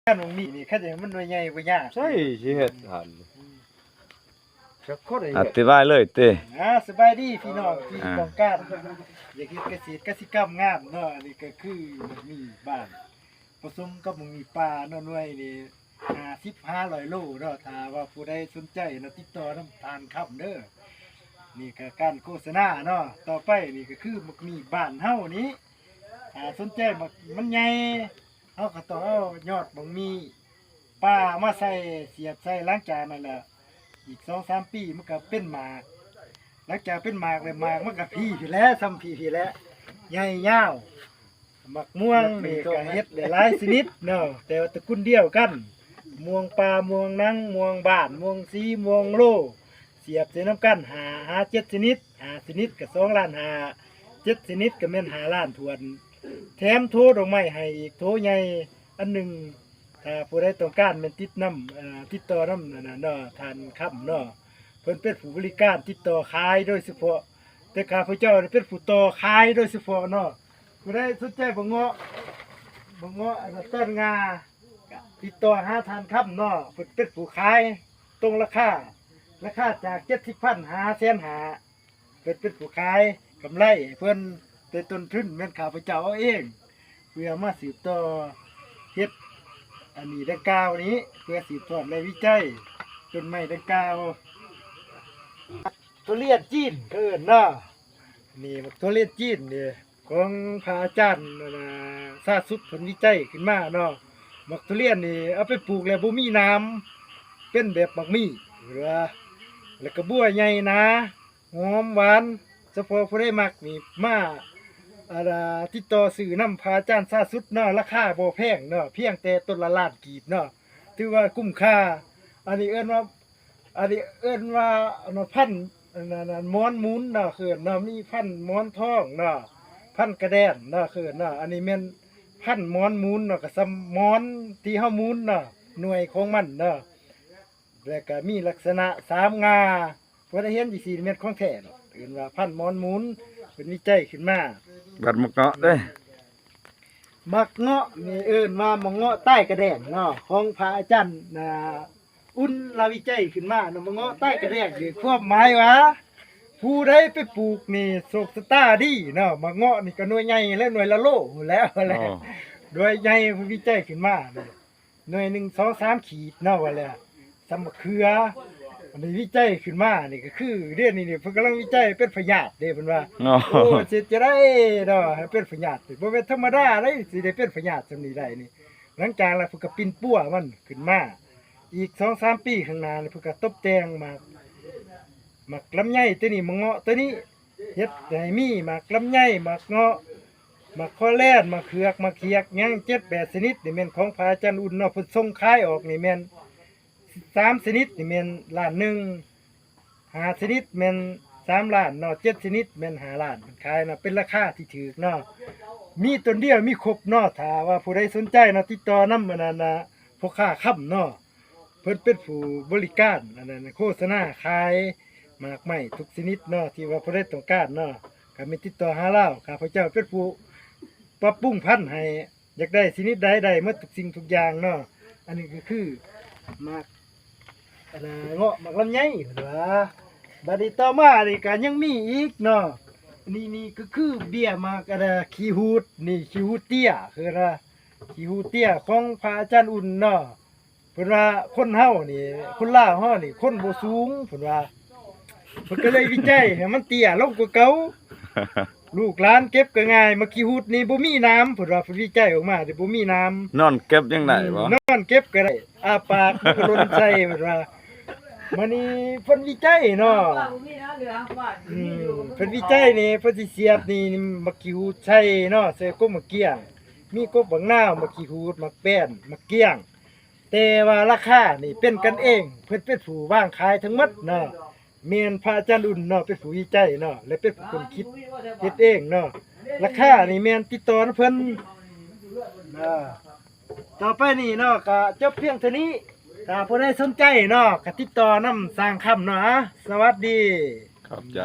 ນໝາກມີນີ້ ຄັນຢາກໃຫ້ມັນໜ່ວຍໃຫຍ່ບໍ່ຍາກ ໃຊ່ ຊິເຮັດຫັ້ນ ຈັກຄົນ ອະທິບາຍເລີຍຕິ. ອ່າ ສະບາຍດີພີ່ນ້ອງທີ່ ອ່າ ຕ້ອງການຢາກເຮັດກະເສດກະສິກຳງາມເນາະ. ອັນນີ້ກໍຄືໝາກມີບ້ານ ປະສົມກັບໝາກມີປ່າເນາະ ໜ່ວຍນີ້ຫ້າສິບ ຫ້າຮ້ອຍໂລເນາະ. ຖ້າວ່າຜູ້ໃດສົນໃຈເນາະ ຕິດຕໍ່ນຳທ່ານຄຳເດີ. ນີ້ກໍການໂຄສະນາເນາະ. ຕໍ່ໄປນີ້ກໍຄືໝາກມີບ້ານເຮົານີ້ ຖ້າສົນໃຈໝາກມັນໃຫຍ່ ເຮົາກໍຕ້ອງເອົາຍອດບັກມີປ່າມາໃສ່ ສຽບໃສ່ ຫຼັງຈາກນັ້ນແຫຼະ ອີກສອງສາມປີມັນກໍເປັນໝາກ. ຫຼັງຈາກເປັນໝາກແລ້ວ ໝາກມັນກໍພີ້ພີ້ແຫຼະ ສ່ຳພີ້ພີ້ແຫຼະ ໃຫຍ່ຍາວ. ໝາກມ່ວງນີ້ກໍເຮັດໄດ້ຫຼາຍຊະນິດເນາະ ແຕ່ວ່າຕະກຸນດຽວກັນ ມ່ວງປ່າ ມ່ວງໜັງ ມ່ວງບ້ານ ມ່ວງສີ ມ່ວງໂລ ສຽບໃສ່ນຳກັນ ຫ້າ ຫາ ເຈັດຊະນິດ. ຫ້າຊະນິດກໍສອງລ້ານຫ້າ ເຈັດຊະນິດກໍແມ່ນຫ້າລ້ານຖ້ວນ ແຖມໂທດອກໄມ້ໃຫ້ອີກ ໂທໃຫຍ່ອັນໜຶ່ງ. ຖ້າຜູ້ໃດຕ້ອງການແມ່ນຕິດນຳ ເອີ ຕິດຕໍ່ນຳນັ້ນນະເນາະ ທ່ານຄຳເນາະ ເພິ່ນເປັນຜູ້ບໍລິການຕິດຕໍ່ຂາຍໂດຍສະເພາະ ແຕ່ຂ້າພະເຈົ້ານີ້ເປັນຜູ້ຕໍ່ຂາຍໂດຍສະເພາະເນາະ. ຜູ້ໃດສົນໃຈບັກເງາະ ບັກເງາະອັນນັ້ນ ຕອນງາ ຕິດຕໍ່ຫາທ່ານຄຳເນາະ ເພິ່ນເປັນຜູ້ຂາຍຕົງລາຄາ ລາຄາຈາກເຈັດສິບພັນຫາແສນຫ້າ ເພິ່ນເປັນຜູ້ຂາຍ ກຳໄລໃຫ້ເພິ່ນ ແຕ່ຕົ້ນທຶນແມ່ນຂ້າພະເຈົ້າເອົາເອງ ເພື່ອມາສືບຕໍ່ເຮັດອັນນີ້ດັ່ງກ່າວນີ້ ເພື່ອສືບທອດ ແລະ ວິໄຈຕົ້ນໄມ້ດັ່ງກ່າວ. ທຸລຽນຈີນເຂົາເອີ້ນເນາະ ນີ້ບັກທຸລຽນຈີນນີ້ ຂອງພະອາຈານ ອັນນ່າ ຊາສຸດເພິ່ນວິໄຈຂຶ້ນມາເນາະ. ບັກທຸລຽນນີ້ເອົາໄປປູກແລ້ວບໍ່ມີໜາມ ເປັນແບບໝາກມີ ເພິ່ນວ່າ ແລ້ວກໍບົວໃຫຍ່ໜາ ຫອມຫວານ. ສະເພາະຜູ້ໃດມັກນີ້ມາ ອັນນ່າ ຕິດຕໍ່ຊື້ນຳພະອາຈານຊາສຸດເນາະ ລາຄາບໍ່ແພງເນາະ ພຽງແຕ່ຕົ້ນລະລ້ານກີບເນາະ ຖືວ່າຄຸ້ມຄ່າ. ອັນນີ້ເອີ້ນວ່າ ອັນນີ້ເອີ້ນວ່າ ອັນນັ້ນ ພັນ ອັນນັ້ນ ໝອນໝູນເນາະ ເອີ້ນເນາະ ມີພັນໝອນທອງເນາະ ພັນກະແດງເນາະ ເອີ້ນເນາະ. ອັນນີ້ແມ່ນພັນໝອນໝູນເນາະ ກໍສ່ຳໝອນທີ່ເຮົາໝູນເນາະ ໜ່ວຍຂອງມັນເນາະ ແລ້ວກໍມີລັກສະນະສາມງາ. ຜູ້ໃດເຫັນຈັ່ງຊີ້ແມ່ນຂອງແທ້ເນາະ ເອີ້ນວ່າພັນໝອນໝູນ ເພິ່ນວິໄຈຂຶ້ນມາ. ບັດໝາກເງາະເດ້ ໝາກເງາະນີ້ເອີ້ນວ່າໝາກເງາະໃຕ້ກະແດງເນາະ ຂອງພະອາຈານ ອ່າ ອຸ່ນລາວວິໄຈຂຶ້ນມາເນາະ. ໝາກເງາະໃຕ້ກະແດງນີ້ ຄວາມໝາຍວ່າ ຜູ້ໃດໄປປູກນີ້ໂຊກຊະຕາດີເນາະ. ໝາກເງາະນີ້ກໍໜ່ວຍໃຫຍ່ແຫຼະ ໜ່ວຍລະໂລພຸ້ນແຫຼະ ອໍ ໜ່ວຍໃຫຍ່ເພິ່ນວິໄຈຂຶ້ນມາເນາະ ໜ່ວຍໜຶ່ງ ສອງ ສາມ ຂີດເນາະ ວ່າແລ້ວ ສ່ຳໝາກເຂືອ. ອັນນີ້ວິໄຈຂຶ້ນມານີ້ກໍຄື ດຽວນີ້ນີ້ເພິ່ນກຳລັງວິໄຈເປັນພະຍາດເດ້ ເພິ່ນວ່າ ອໍ ໂອ້ ຊິເຮັດຈັ່ງໃດເນາະ ໃຫ້ເປັນພະຍາດ ບໍ່ແມ່ນທຳມະດາເດ້ ຊິໄດ້ເປັນພະຍາດສ່ຳນີ້ໄດ້ນີ້. ຫຼັງຈາກນັ້ນເພິ່ນກໍປິ່ນປົວມັນຂຶ້ນມາ ອີກສອງສາມປີຂ້າງໜ້ານີ້ ເພິ່ນກໍຕົບແຕ່ງໝາກ ໝາກລຳໄຍໂຕນີ້ ໝາກເງາະໂຕນີ້ ເຮັດໃຫ້ມີໝາກລຳໄຍ ໝາກເງາະ ໝາກຄໍແລນ ໝາກເຂືອກ ໝາກຂຽກ ຫຍັງເຈັດແປດຊະນິດນີ້ແມ່ນຂອງພະອາຈານອຸ່ນເນາະ. ເພິ່ນສົ່ງຂາຍອອກນີ້ແມ່ນ ສາມຊະນິດນີ້ແມ່ນລ້ານໜຶ່ງ ຫ້າຊະນິດແມ່ນສາມລ້ານເນາະ ເຈັດຊະນິດແມ່ນຫ້າລ້ານ ເພິ່ນຂາຍເນາະ ເປັນລາຄາທີ່ຖືກເນາະ. ມີຕົ້ນດຽວມີຄົບເນາະ. ຖ້າວ່າຜູ້ໃດສົນໃຈເນາະ ຕິດຕໍ່ນຳ ອັນນັ້ນນະ ພໍ່ຄ້າຄຳເນາະ ເພິ່ນເປັນຜູ້ບໍລິການ ອັນນັ້ນ ໂຄສະນາຂາຍໝາກໄມ້ທຸກຊະນິດເນາະ ທີ່ວ່າຜູ້ໃດຕ້ອງການເນາະ ກໍແມ່ນຕິດຕໍ່ຫາລາວ. ຂ້າພະເຈົ້າເປັນຜູ້ປັບປຸງພັນໃຫ້ ຢາກໄດ້ຊະນິດໃດໄດ້ໝົດທຸກສິ່ງທຸກຢ່າງເນາະ. ອັນນີ້ກໍຄືໝາກ ອັນນ່າ ເງາະ ໝາກລຳໄຍ ເພິ່ນວ່າ. ບັດນີ້ຕໍ່ມານີ້ກໍຍັງມີອີກເນາະ ນີ້ ນີ້ກໍຄືເບ້ຍໝາກ ອັນນ່າ ຂີ້ຫູດ ນີ້ ຂີ້ຫູດເຕ້ຍ ຄືວ່າ ຂີ້ຫູດເຕ້ຍຂອງພະອາຈານອຸ່ນເນາະ. ເພິ່ນວ່າຄົນເຮົານີ້ ຄົນລາວເຮົານີ້ ຄົນບໍ່ສູງ ເພິ່ນວ່າ ເພິ່ນກໍເລີຍວິໄຈໃຫ້ມັນເຕ້ຍລົງກວ່າເກົ່າ. ລູກຫຼານເກັບກໍງ່າຍ ໝາກຂີ້ຫູດນີ້ບໍ່ມີໜາມ ເພິ່ນວ່າ ເພິ່ນວິໄຈອອກມານີ້ບໍ່ມີໜາມ ນອນເກັບຍັງໄດ້ບໍ່? ອືມ ນອນເກັບກໍໄດ້ ອ້າປາກມັນກໍຫຼົ່ນໃສ່ ເພິ່ນວ່າ. ມານີ້ເພິ່ນວິໄຈເນາະ ອືມ ເພິ່ນວິໄຈນີ້ ເພິ່ນຊິສຽບນີ້ ໝາກຂີ້ຫູດໃສ່ເນາະ ໃສ່ກົກໝາກກ້ຽງ ມີກົກບັກນາວ ໝາກຂີ້ຫູດ ໝາກແປ້ນ ໝາກກ້ຽງ. ແຕ່ວ່າລາຄານີ້ເປັນກັນເອງ ເພິ່ນເປັນຜູ້ວາງຂາຍທັງໝົດເນາະ ແມ່ນພະອາຈານອຸ່ນເນາະ ເປັນຜູ້ວິໄຈເນາະ ແລະ ເປັນຜູ້ຄົ້ນຄິດເຮັດເອງເນາະ ລາຄານີ້ແມ່ນຕິດຕໍ່ນຳເພິ່ນ. ອ່າ ຕໍ່ໄປນີ້ເນາະ ກະຈົບພຽງເທົ່ານີ້ ຖ້າຜູ້ໃດສົນໃຈເນາະ ກະຕິດຕໍ່ນຳຊ່າງຄຳເນາະ. ສະຫວັດດີ ຂອບໃຈ.